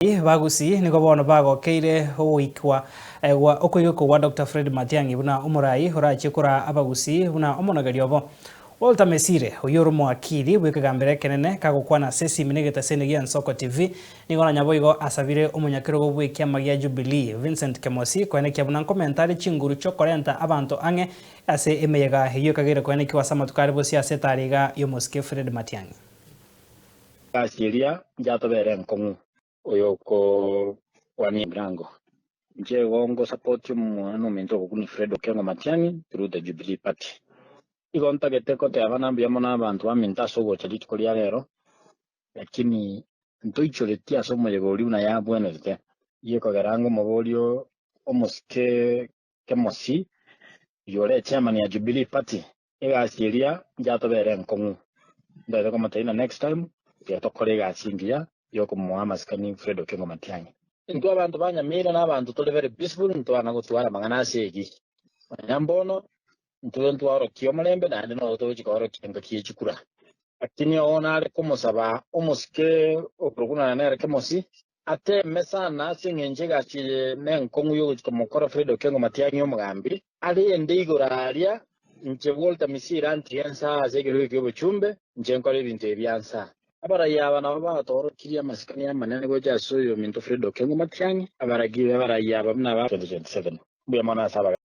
Ba Gusii nigo bono bagokeire ogoikwa gwa okoigekwa gwa Doctor Fred Matiang'i buna omorai orachie koraa Abagusii buna omonogeri obo. Walter Mesire, oyio ore omoakiri bw'ekegambero ekenene kagokwana ase esimi negetaseni gia Nsoko TV, nigo nonya boigo asabire omonyakerogo bw'ekiama gia Jubilee, Vincent Kemosi, koenekia buna nkomenta are chinguru chiokorenta abanto ang'e ase emeyega eyio ekageire koenekiwa ase amatuko are bosio ase etariga y'omosike Fred Matiang'i. Egasi eria yatobera enkong'u. Oyokokwania emerango. Inche igo ngosapotia omwana ominto ogokuna Fred Okengo Matiang'i through the Jubilee Party. Igo ntagete koteba na mbuya mono abanto baminto ase ogocha rituko ria rero, lakini ntoichoretie ase omoyega oria buna yabwenerete. Gekogera ngomoborie omosike Kemosi, oyore echairman ya Jubilee Party, Egasi eria yatobera enkong'u. Ntaete komotebia ng'a next time tiga tokore egasi engiya yokomoa amasikani Fred Okengo Matiang'i. Intwe abanto ba Nyamira na abanto tore very peaceful ntwana gotwara amang'ana ase egi. Nonya mbono intwe ntwaorokia omorembe naende noro togochia koorokia engaki ye chikura. Lakini oo nare komosaba omosike okorokwa nonya nere Kemosi Ateeme sana ase engencho egasi eye nenkong'u y'ogochia komokora Fred Okengo Matiang'i omogambi, arende igoro aaria, inche Walter Misira ntige nsaa ase ekerogo ki'obochumbe, inche nkore ebinto ebi bia nsaa. Abarai aba nabo batorokirie amasikani amanene gocha ase oyominto Fred Okengo Matiang'i, abaragi b'abarai aba buna aba 2027. Mbuya mono ase abagaaka.